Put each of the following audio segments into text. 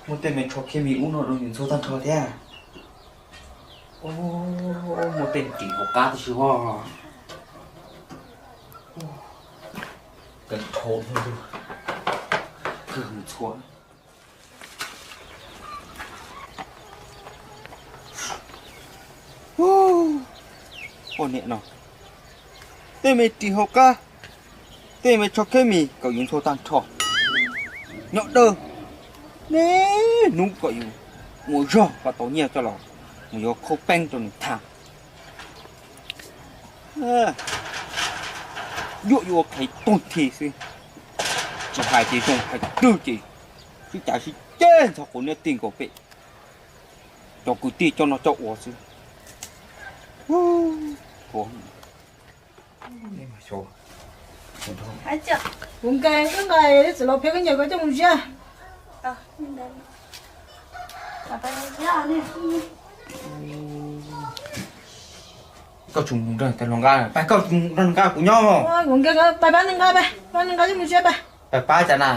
Muaj tej me tsho khe mis ub no rau yus ntxhua tag nrho thiab. Muaj tej ris hauv qab tib si os. Kawg dhau, kawg mus txhua. Ua niam no, tej me ris hauv qab, tej me tsho khe mis kom yus ntxhua tag nrho. Nyob dawb, niaj hnub kom yus ua zog kom tau nyiaj coj los mus yuav khaub peeb rau nws tham. Yuav yuav qhia toog thi xwb, tsis hais ces zoo hais twg ces sib cav sib ceg ntxhov quav niab tij nkaus pem cov kwv tij coj noj coj ua xwb. Kuv nqa wb nqa txiv los phiab khaub ncaws ko coj mus ziab. Koj tsis mus nrog tais hluas nqa, pab koj mus nrog nws nqa kuv nyob. Kuv nqa, pab pab nws nqa, pab nws nqa coj mus ziab pab. Pab pab cas na,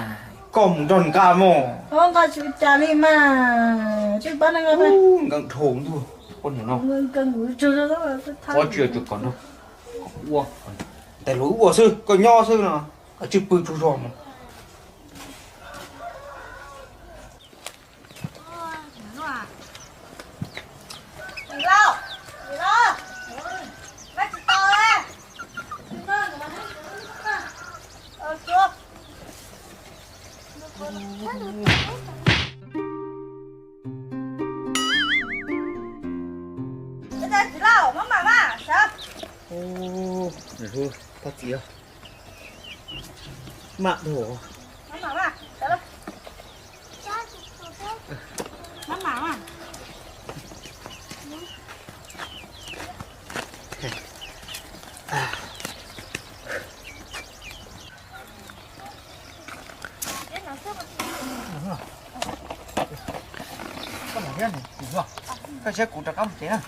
koj mus nrog nws nqa mog. Nqa tsis ua cas li mas, pab nws nqa. Nkees dhau ntuj, poj niam no. Qhov tsis yog tsuas kom nrog ua, tais hluas ua xwb, koj nyob xwb no, koj tsij pw tsaug zog mus. Txiv lauj, maj mam mas, sawv. Koj txiv, maj dhau. Koj siab kuv rov qab mus tsev na.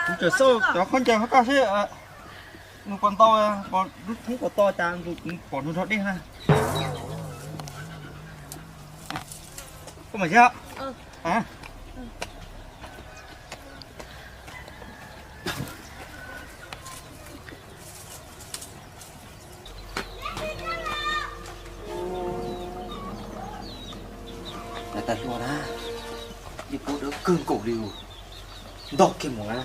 Kuv tseem xauj cov khaub ncaws hauv koj seb nws puas ntau, lub thoob puas to cas kuv pom nws nrog dej na. Koj mam siab. Tais hluas na, ib pub dawb kawg nkaus li, ntog kiag mus na,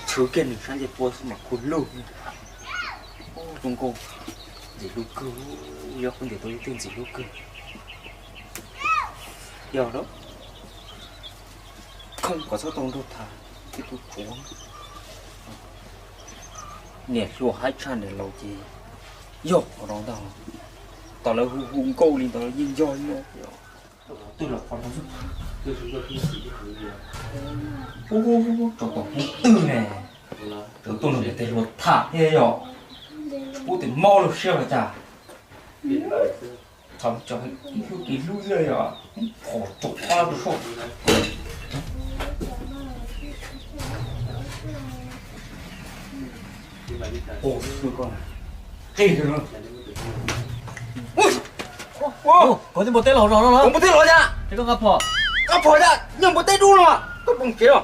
tshwv kiag nws sab ncej puab xwb mas khuv lug. Zoo nkauj, ntxim hlub kawg, yog kuv ntes tau ib tug ntxim hlub kawg. Yog lawm, kom txhob tau nrog tham ib tug tshuav. Niam hluas haib tshaj niam laus ces yog qhov no ntag. Tom lawv hu hu nkauj li ntawd yeej yog li no. Twb los qhov no xwb, tsov tom hnub twg ne, tsov tuaj nrog niam tais hluas tham thiab yog, pub tias mob lub siab los cas. Thaum cov ib hlub kev hlub xwb yog, phom tsuam qab rau soj. Qe, koj twb npua teb los no, npua teb los cas? Qab phom cas, npua teb dub no, koj pom tsev los.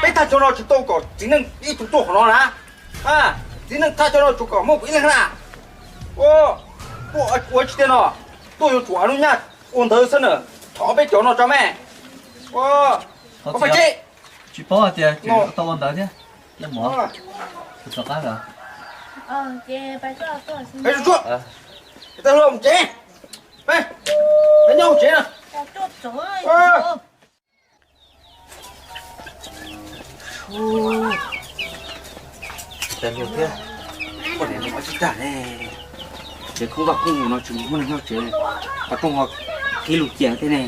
Peb thaj tsam no tsis tau kom txiv neej ib tug tuaj qhov no na. Txiv neej thaj tsam no tsuas kom muaj kuv ib leeg na. Tuaj ua tsis tiag no, tuaj yuav tsum ua lub nyaj ua ntawd xwb na. Thov peb cov no tso me. Pab tsev. Tsis paub hais tias tseem tau ua ntawd thiab. Tus rov qab lawm. Tais hluas mus tsev. Tais hluas mus tsev na. Tais hluas thiab poj niam no ua tsis tag ne. Tsev khoob vaj khoob nus no tsis muaj neeg nyob tsev, qhov rooj ho qhib lug cia thiab ne.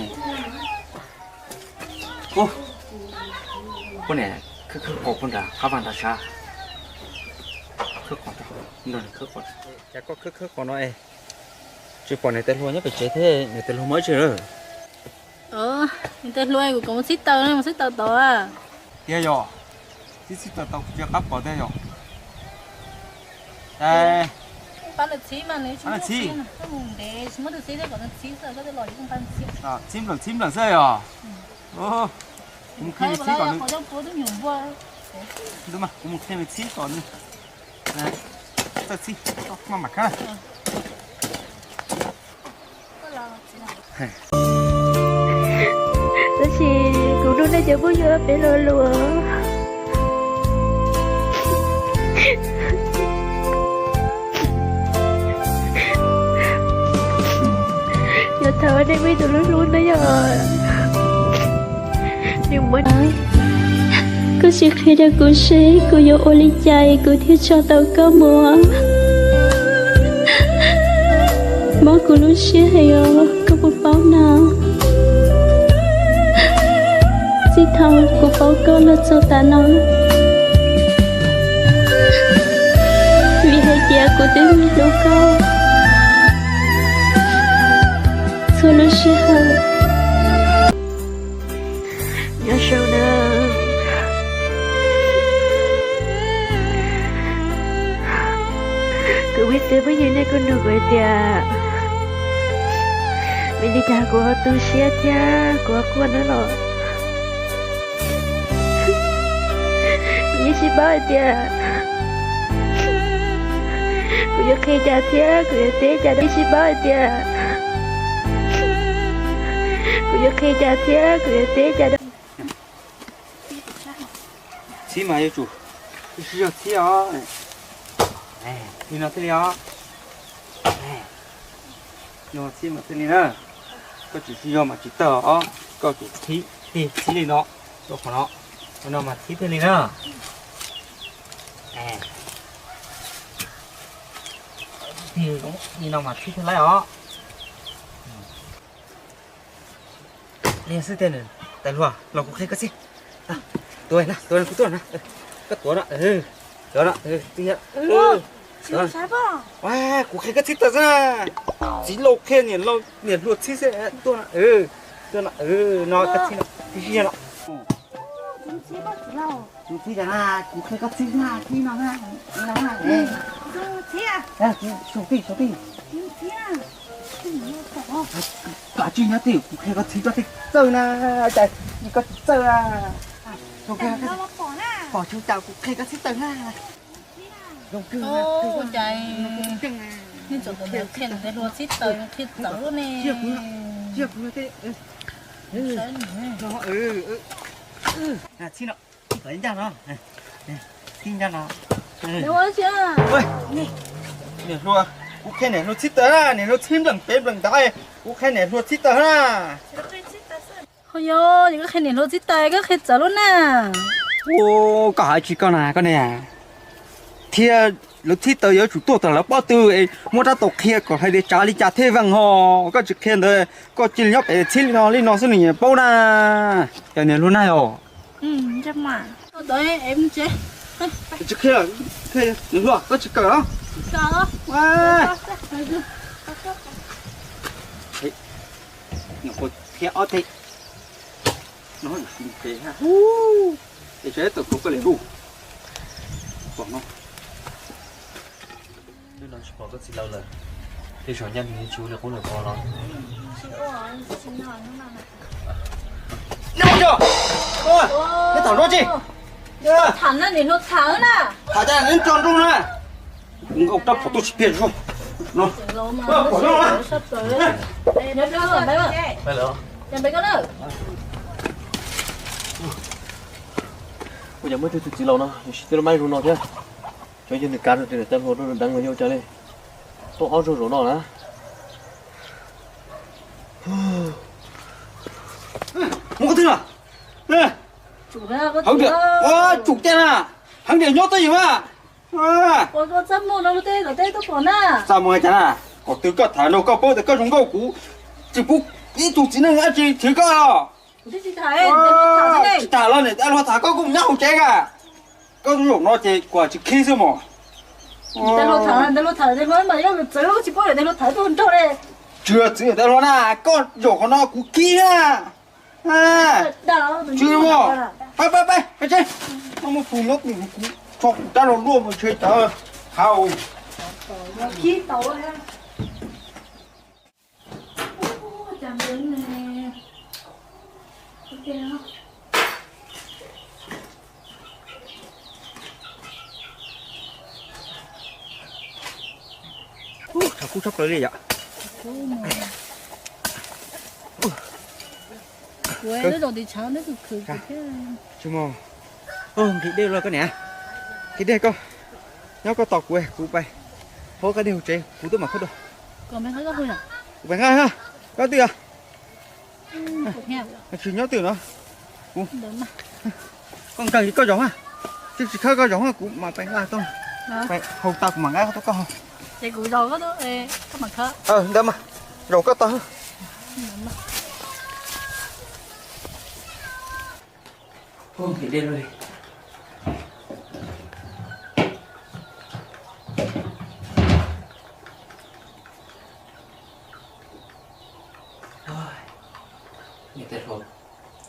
Poj niam khawb khawb qos puag nram qab vaj nram sab. Khawb qos, nrog nws khawb qos. Cas koj khawb khawb qos no es tsis pom niam tais hluas nyob pem tsev thiab, niam tais hluas mus dab tsi lawm? Niam tais hluas, kuv kom mus txhib taws, mus txhib taws tod. Tiag yog, txhib txhib taws tod kuv cia qab pom tiag yog. Pab nws txhib mas nws tsis muab txhib, koj mus ntev tsis muab tus txhib thiab kom nws txhib xwb, koj twb los tsis pab nws txhib. Txhib npleem txhib npleem xwb os. Kuv mus qhia nws txhib kom nws, kuv mus qhia nws txhib kom nws txawj txhib, koj maj mam khawb. Tab sis kuv nug nej cov phooj ywg peb lo lus. Yog thaum nej muaj ib tug hlub hlub no yog nws muab, koj sim qhia rau kuv seb kuv yuav ua li cas kuv thiaj tso tau koj mus. Mob kuv lub siab heev os, koj puas paub na? Txij thaum kuv paub koj los txog tav no, vim hais tias kuv twb hlub koj txhua lub sij hawm. Nyob zoo na. Kuv muaj ib tug phooj ywg nej kuj nug kuv hais tias vim li cas kuv ho tu siab thiab kuv ho quaj nawb los. Kuv yeej tsis paub hais tias kuv yuav qhia cas thiab kuv yuav teb cas, yeej tsis paub hais tias kuv yuav qhia cas thiab kuv yuav teb cas. Txhib mas yuav tsum sib zog txhib os. Li no thiaj li os. Txhib mas thiaj li na. Koj tsis sib zog mas tsis tawg os. Koj tsum txhib, tig txhib li no, rau qhov no, qhov no mas txhib thiaj li na. Tig li no mas txhib thiaj laib os. Li xwb tiag, tais hluas los kuv qhia koj txhib. Tuav na, tuav na, kuv tuaj na. Koj tuav no, tuav no, kuv qhia koj txhib tawg xwb na. Txiv laus qhia niam hluas txhib xwb, tuaj na, tuaj na, no koj txhib no, tib si no. Kuv qhia koj txhib na, txhib no na, no na. Sub tij, sub tij. Koj tsis nyob twj ywm, kuv qhia koj txhib koj thiaj txawj na, cas koj tsis txawj na. Pom tsis tas kuv qhia koj txhib tawg na. Zoo kawg, nej txawm qhia ntawd hlua txhib tawg, qhia txawv lub ne. Txhib no, tib ncaj no, tib ncaj no. Niam hluas, kuv qhia niam hluas txhib tawg na, niam hluas txhib npleem pem npleem ntawd, kuv qhia niam hluas txhib tawg na. Ho yog, yog koj qhia niam hluas txhib tawg, koj qhia txawv lub na. Ua, koj hais tsis koj na koj ne. Thiab lawv txhib tawg yuav tsum tuaj tawm lawv pob tw es muab rab taus qhia kom hais tias tsav li cas thiaj veej ho. Koj tsis qhia ntawd koj cia li nyob pem txhib li no li no xwb nws nyiam paub na. Cov niam hluas na os. Tsis qhia, niam hluas koj tsis kawm los. Qhia ob teg. Es tau kuv koj li lus. Pom no. Twb no tsis pom koj txiv laus lawm, tej zaum nyaj nws tsis ua li qub nws qhov los. Neb ua cas? Neb tham nroog tsi? Tham na, niam hluas tham na. Tham cas neb tso nroog na? Kuv nkaus rab phom tuaj tsis piam zoo. No. Pom zoo na. Ua cas muaj ib tug txiv laus no yuav siv tej lub mab zoo no thiab? Cov yawg nws kav rau tes tais hluas rau deev los yog cas li? Tuaj ob zaug zaum no na. Mus qhov twg na? Heev diam, tsum cas na? Heev diam nyob twj ywm na. Txaj muag cas na? Qhov twg koj tham no koj paub tias koj zoo nkauj kuv tsis pub ib tug txiv neej dab tsi thwv koj. Tsis tham los niam tais hluas tham koj kuj mus nyob hauv tsev na. Koj zaum no ces kuv tsis khib xwb mos. Tsis yog txiv niam tais hluas na, koj zaum qhov no kuv khib na. Tsis mos, pab pab pab pab tsev. Koj muaj pug nyob tim kuv tso kuv rab los luaj mus ntshe tawv hauv. Khib tau. Ua cas nws ne. Ub, tshav kub tshaj plaws li yom. Tsis mus. Nqhis dej los koj niam. Nqhis dej koj. Nyob koj tos kuv, kuv pais hau qab dej hauv tsev, kuv tuaj mam khawb dua. Kuv pais nqa ha. Koj twg os? Tsis nyob twg no. Kuv, koj nqa li koj zaum ha. Twb tsis khawb koj zaum ha, kuv mam pais nqa tau. Pais hau tau kuv mam nqa tau koj. Ntawd mas, zaum koj tau. Ub, nqhis dej lawm. Niam tais hluas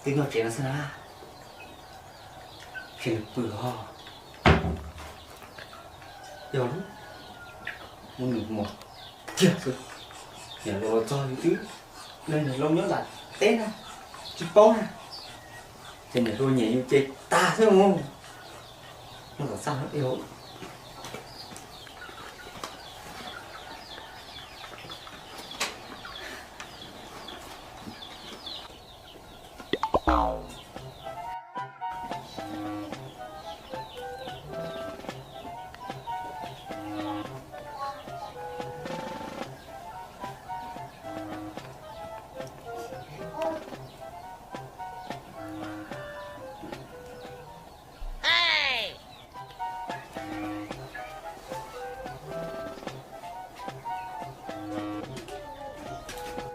twb nyob tsev no xwb na. Tsis nws pw os. Yog lub, muab nws mos kiag xwb. Niam hluas los txog yus twb, niam hluas nyob nram teb na, tsis paub na. Ces niam hluas nyiam yus ces tag xwb mus. Noj tom txaj no ib hauv.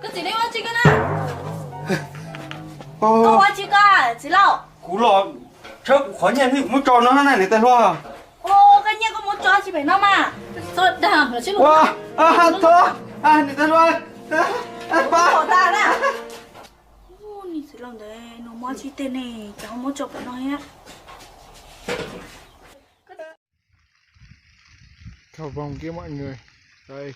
Koj txiv, neb ua tsi koj na? Koj ua tsi koj txiv lauj? Kuv los tshawb kuv qhov nyiaj thiab kuv muab tso no na niam tais hluas. Koj nyiaj koj muab tso tsis pem no mas. Thov niam tais hluas, pab. Niag txiv laus ntawd nws muab tsis tej ne, cas ho muab tso pem no thiab. Chào vòng kia mọi người. Đây.